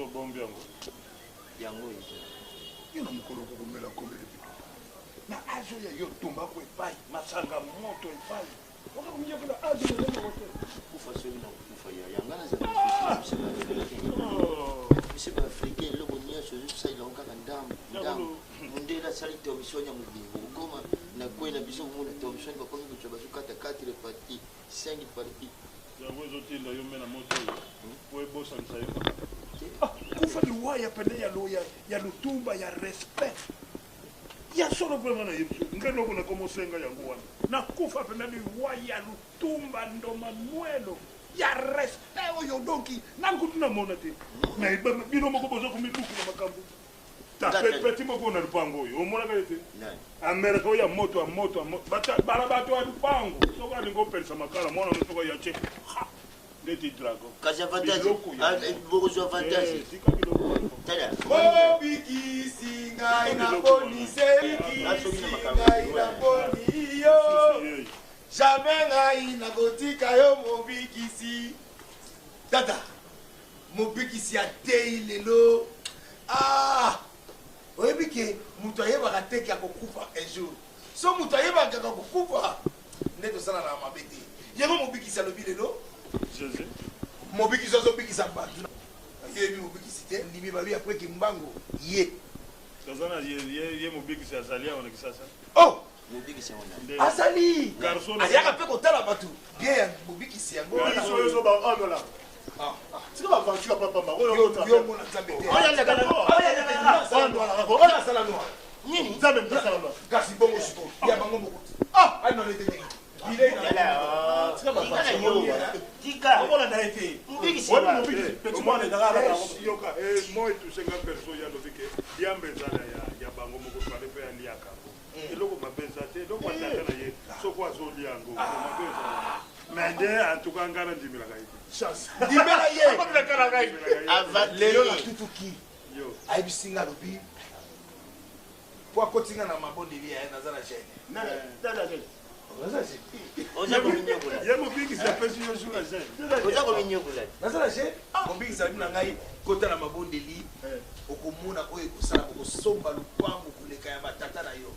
Obombi yango. Yango eza. Yo na mokolo okokomela combien de bidon? Na age oyo ya yo tumbako epai, masanga moto epai. Okokomela age na yo moko te. Kufa soki na kufa ya yanga na zala souci na biso ba africain. Biso ba africain eloko nyonso ozosalela yango kaka ndambo ndambo. Mundele asali thomson ya mobimba okoma na kwe na biso komona thomson bakomi kozwa bazokata 4 partie 5 partie. Yango ezotinda yo mela moto oyo po ebosanisa yo. Ah, kufa liwa ya pene ya lo ya, ya lutumba ya respect ya solo vraiment na yebiso ngai eloko nakomosenga yango wana nakufa pena liwa ya lutumba ndoma nwelo ya respect oyo donki nani kutu namona te mais bino moko boza komilukela makambo Petit moko na lupango oyo omonaka ye te amelaka oyo ya moto ya moto ya moto bala bato ya lupango soki alingi opelisa makala mwana no soki ya ce ndeti dragon kasi avantage bokozwa avantage eh, tika biloko tala mobikisi ngai naponi sebikisi ngai naponi yo jamais ngai nakotika yo mobikisi tata Mobikisi ateyi lelo ah oyebi ke moto ayebaka te ke akokufa un jour so moto ayebaka kaka kokufa nde tosalanaka mabe te yango mobikisi alobi lelo Jesus mobikisi azobikisa bato ayebi mobikisi te ndimi babi apres kimbangu ye toza na ye ye mobikisi azali awa na kisasa oh Mobikisi yango nani? Azali. Garçon na- Ayaka pe kotala bato bien ya mobikisi yango. wana. Biso oyo ba homme là. Ah, ah. Tika ba aventure papa pamba. Oyo Yo yo mona Nzambe te. Oyo aleka na- oyo aleka na- Asala noir. Oyo asala noir. Nini? Nzambe mtu asala noir. Kasi bongo sikoyo ya bango moko. Ah, ali na lete ndenge. Bilei na Tala, Tika ba tika na aventure. yo. Tika. Omona na ye te. Mobikisi Oyebi wa. mobikisi petit mwana ezalaka alaka yango. yoka eh, moi touche nga perso ya lobi ke diamba ezala ya, ya bango moko fale mpe aliaka yango eloko mabe eza te eloko ya tata na ye soki azolia yango mabe eza mais nde en tout cas ngai nandimelaka ye te Chance. Ndimela ye. Akomi na kala ngai. Aventure. Lelo natutuki. yo Ayebisi nga alobi po akoti nga na mabondeli ya ye naza na gene. Naza na gene. Oza kominyokola. ye mobikisi apesi yo jour ya jeune Oza kominyokola. Naza na gene. Mobikisi alobi na ngai kota na mabondeli okomona oyo ekosala okosomba lupango koleka ya batata na yo.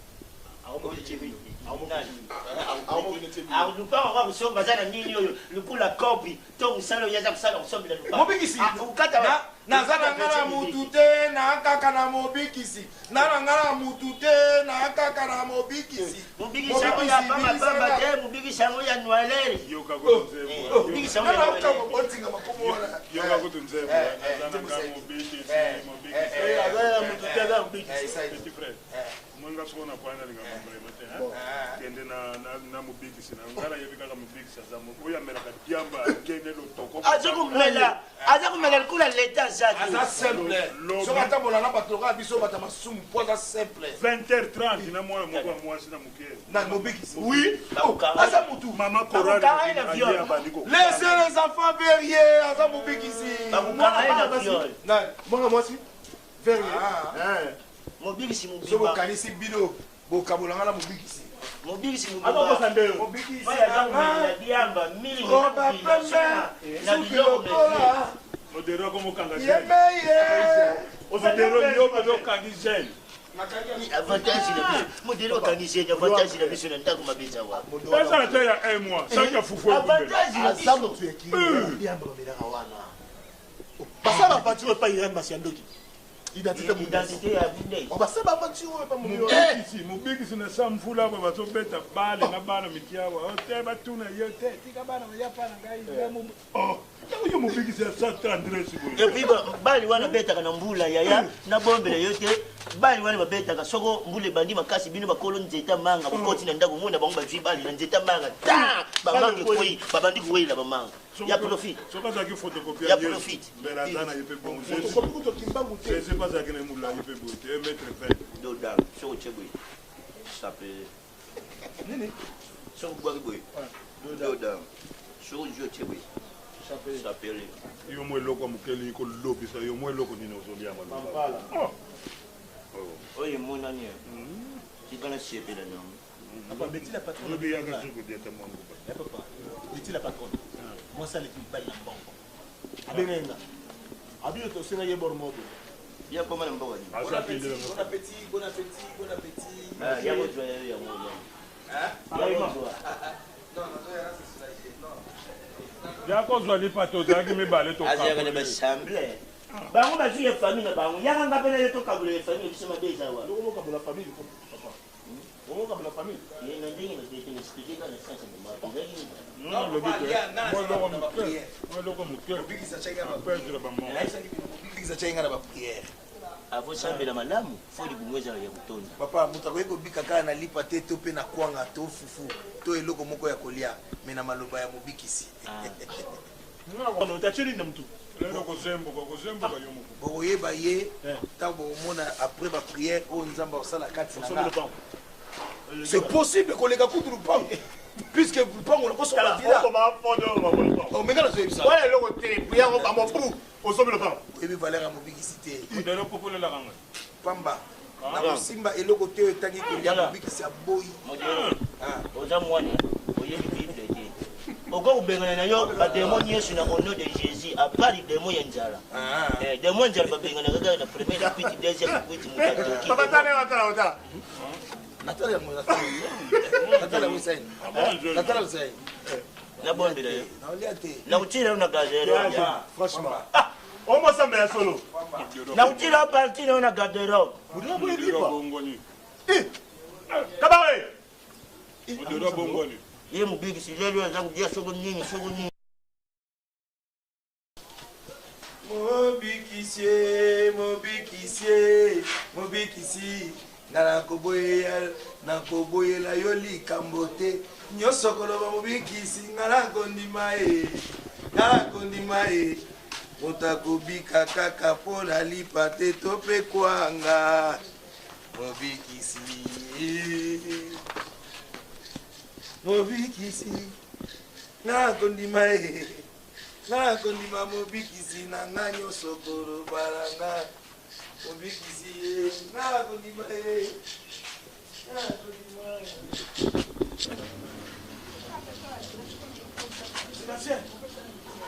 Lupango kwa kosomba aza na nini oyo lokola kopi to mosala oyo aza kosala kosombela lupango. Mobikisi. Ah, okata Na- naza na nga na mutu te na kaka na mobikisi na na nga na mutu te na kaka na mobikisi Mobikisi yango ya pamba pamba te, mobikisi yango ya noeleri. yoka kutu nzembo Mobikisi yango ya noeleri. otinga makomo wana yoka kutu nzembo Eh, eh, naza na nzembo nga saidi. mobikisi Eh, mobikisi eh, Aza ya mutu te aza ya mobikisi. Eh, saidi. petit frère omonga soko na kwani alingaka vraiment te hein? kende na, na, na mobikisi na ngai nayebi kaka mobikisi aza moko oyo amelaka diamba akende lotoko Aza komela, aza komela lokola leta aza te. aza simple Lobi. soki atambola na bato lokola biso bato ya masumu mpo aza simple 20h30 na mwana moko ya mwasi na moke na mobikisi oui Bakokanga. aza mutu mama Bakokanga ye na viol. korali abandi ko laissez les enfants verrier aza mobikisi Bakokanga ye na viol. nani Mwana mwasi. Verrier. Ah. Eh. Mobikisi soki mobimba. okanisi bino bokabolanga na mobikisi Mobikisi Akokosa mobimba. nde yo. mobikisi Oyo aza komela diamba mingi roba pembe na suki biloko lokola modero akomokanga gene yemeye modero yo bazokangi gene avantage na biso modele okangi gene avantage na biso na ndako mabe eza wapi ezala te ya un mois saki ya fufu ekubela avantage na Aza biso motu ya kili. Diamba bamelaka wana. Basala aventure epai Irène Masiandoki. Identité munde. identité ya bunde Basala aventure oyo epai munde. mobikisi mobikisi na sa mvula awa bazobeta bale na bana miki awa O te batuna ye te tika bana baya pa na ngai ya mo- Oh, yango yo mobikisi ya sa tendresse boye epuis bali wana betaka na mbula yaya nabombela yo te bali wana babetaka soko mbula ebandi makasi bino bakolo nzeta manga bokoti na ndako mona bango bazwi bali na nzeta manga ta bamanga ekwei babandi koweyela bamanga ya profit soki azalaki photocopie Ya ya Yesu, profit. mbela aza na ye mpe bongo Jésus- Okomi kutu kimbangu te. Jésus mpe azalaki na ye molai mpe boye te 1 mètre 20 dodang soko otie boye sape Nini? soko obwaki boye dodang soko ozwi otie boye sapele yo mwa eloko ya moke elingi kolobisa yo mwa eloko nini ozolia maloba Mampala. Oh. Oh. oyo emonani tika nasepela nango Papa, Betty la patronne. Lobi yaka soki kodiata mwa nguba Eh, papa, Betty la patronne. Mwasi aleki mobali na mbongo. Abengai nga. Abino tosengaki ye bor moko. Ya koma na mboka nini? Aza pende na Bon appétit, bon appétit, bon appétit. Ah, ya kozwa ya yo yango ya. Hein? Ya kozwa. Non, nazoya na se soulager. Non. Ya kozwa lipa tozalaki mibale Azalaka na tokaboli. basemble. Bango bazwi ya famille na bango. Yaka nga mpe na yo tokabola ya famille biso mabe eza wapi? Okomo kabola famille ko papa. Okomo kabola famille. Ye na ndenge na te expliquer kaka na sens ya mama. Tozalaki mibale. Non, lobi te. Nga na Mwa eloko na moke. prière. Mwa eloko moke. Mobikisi atyaki nga na Aperdre bamoko. Nayebisaki bino, mobikisi atyaki nga na baprière. Avosambela malamu fo libumu ezala ya kotonda. Papa, moto akoki kobika kaka na lipa te to mpe na kwanga to fufu to eloko moko ya kolia, me na maloba ya mobikisi. Nga na nini na mutu? Lelo kozembuka, kozembuka yo moko. Bokoyeba ye ntango bokomona après baprière oyo Nzambe akosala kati na Osombi nga. lopango. C'est possible koleka kutu lupango puisque lupango nakosomba villa. Okoma fondo ba lopango. Omenga nazoyebisa. Wana eloko te, prière ba mobu. Osombi lopango. Oyebi valeur ya mobikisi te. Modelo popolelaka ngai. Pamba. Nakosimba eloko te oyo etangi kolia mobikisi aboyi. Modelo. Ah. Oza mwana oyebi Bible te. Okoki kobengana na yo bademo nyonso na au nom de Jésus à part demo ya nzala. Ah. Eh, demo ya nzala babenganaka kaka na première likwiti, deuxième likwiti moto atoki. Papa tala tala tala. Natala yango natala natala yango saini. Natala yango saini. Nabondela yo. Naolia te. Nakutila yo na garderobe. Franchement. Ah, omo sambela solo. Nakutila yo parti na yo na garderobe. Modelo boye Modelo lipa. abongwani. Eh. Kabare. Modelo abongwani. Ye mobikisi lelo aza kolia soko nini soko nini. Mobikisi, mobikisi, mobikisi, nga nakoboyela nakoboyela yo likambo te nyonso koloba mobikisi nga nakondima ye nga nakondima ye moto akobika kaka mpo na lipa te to mpe kwanga mobikisi mobikisi nga nakondima ye nga nakondima mobikisi na nga nyonso koloba na nga mobikisi ye nga nakondima ye nga nakondima ye. Sébastien.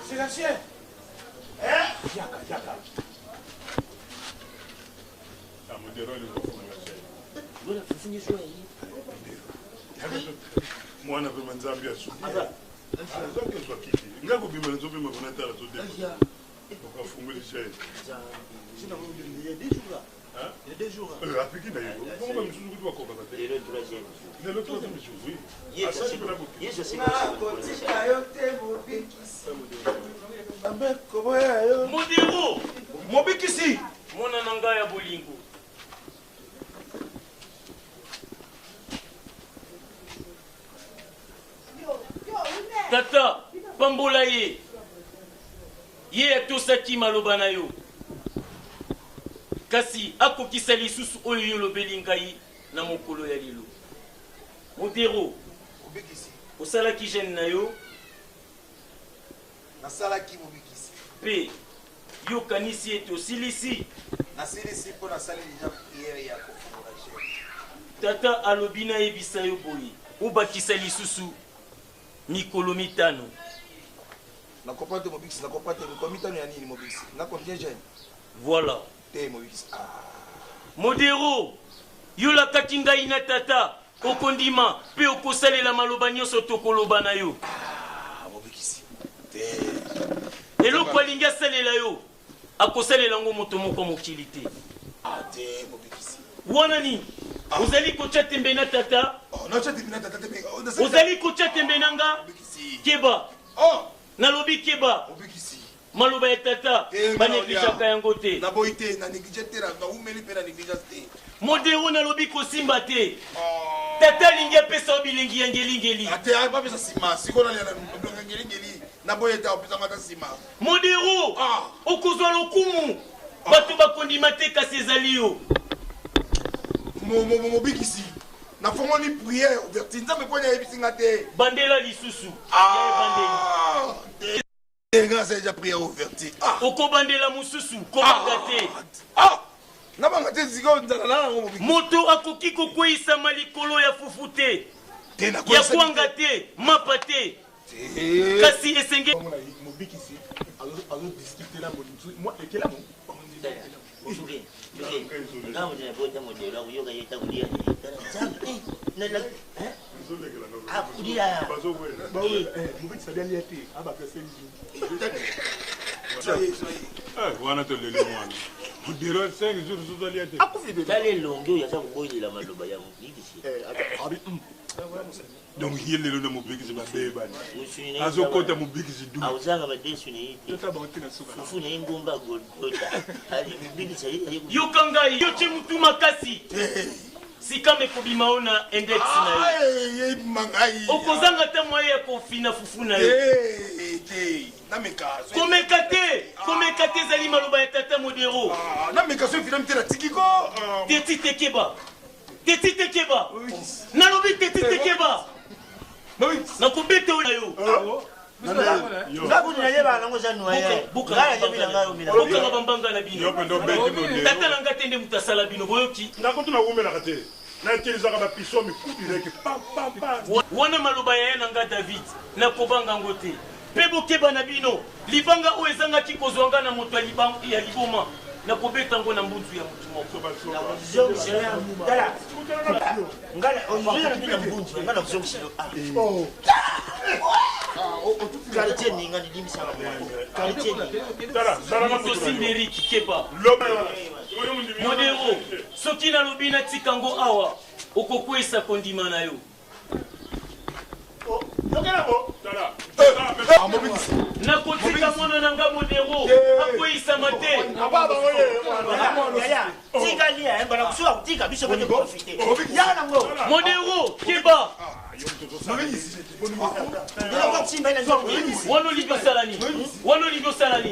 Sébastien. Eh? Yaka yaka. Ah, modelo alingi kofunga chaîne. Bona fufu nyonso ya ye. Mwana mpe manzambi asuki. Azwaki ezwa kiti. Ngai kobima nazobima kuna tala zodepa. Okafungoli chaîne. Il y a deux jours là. Hein? Il y a deux jours. Eh, apiki na ye. Bongo bamisusu kutu bakokaka te. Lelo troisième jour. Lelo troisième jour, oui. Ye Asali mpena boki. Yesu aseki. Nakotika yo te mobikisi Nzambe koboya yo Modero mobikisi mwana na ngai ya bolingo tata pambola ye ye atosaki maloba na yo kasi akokisa lisusu oyo yo olobeli ngai na mokolo ya lelo modero mobikisi osalaki jeune na yo nasalaki mobikisi mpe yo okanisi ete osilisi nasilisi mpo nasali deja priere ya kofungola jeune tata alobi nayebisa yo boye obakisa lisusu mikolo mitano nakopa te mobikisi nakopa te mikolo mitano ya nini mobikisi na continue jeune voilà te mobikisi ah. modero yo olakaki ngai na tata okondima mpe okosalela maloba nyonso tokoloba na yo Ah, mobikisi te eloko alingi asalela yo akosalela yango moto moko ya mokili te ah, te mobikisi wana nini ozali kotya tembe na tata oh, natya tembe na tata te me oh, nasali- ozali kotya tembe na nga mobikisi keba oh nalobi keba mobikisi maloba ya tata Te, banegligeaka yango te naboyi te na néglige te na- naumeli mpe na négligence te modero nalobi kosimba te Oh. tata alingi apesa yo bilengi ya ngelingeli ate bapesa nsima sikoyo nalia na biloko ngelingeli naboyi ete apesanga ata nsima modero Ah. okozwa lokumu bato bakondima te kasi ezali yo Mobikisi nafongoli prière ouverture nzambe mponi ayebisi nga te bandela lisusu ya ebandeli Ah, te nga asali ja prière ouverture ah okobandela mosusu kobanga te ah nabanga te sikoyo nzala na yango mobikisi moto akoki kokweyisama likolo ya fufu te te ya kwanga te mapa te. Kasi esenge. Mobikisi azodiscute na moto mosusu mwa ekelamu. Mobikisi abi alia te abaka 5 jours. Wana toleli mwana modero 5 jours susu alia te. Akufi bebe. Tala elongi oyo aza koboyelela maloba ya mobikisi. Donc ye lelo na mobikisi babebani, azokota mobikisi du Aozanga madesu na ye te, fufu na ye ngomba Golgota. Mobikisi aye. Yoka ngai, yo tie mutu makasi. Sika mekobima yo na index na yo. Okozanga ata mwaye ya kofina fufu na yo. Komeka te, komeka te, ezali maloba ya tata Modero. Nameka so efinami te, natiki ko. Teti te, keba. Teti te, keba. Nalobi teti te, keba. Nakobeta oyo na yo. Nga kutu nayebaka nango eza noye. Nga nayebi na ngai omela. Bokanga bambanga na bino. Yo mpe obeti modero. Tata na nga te nde moto asala bino, boyoki? Nga kutu nawumelaka te, nautilisaka bapiso miku direct pam pam pam. Wana maloba ya ye na nga David, nakobanga yango te. Mpe bokeba na bino, libanga oyo ezangaki kozwa nga na moto ya liboma, nakobeta yango na mbunzu ya motu moko. Nakozongisela tala nga ozonga na mbunzu nga nakozongisela quartier ninga nilimbisaka quartier ninga. Moto Sinderiki, keba. Modero, soki nalobi natika yango awa, okokweyisa kondima na yo. Nakotika mwana na nga Modero akweyisama te. Tika lia bana kusuka kutika biso pe profite yaka nango. Modero, keba. Wana olingi osala nini? Wana olingi osala nini?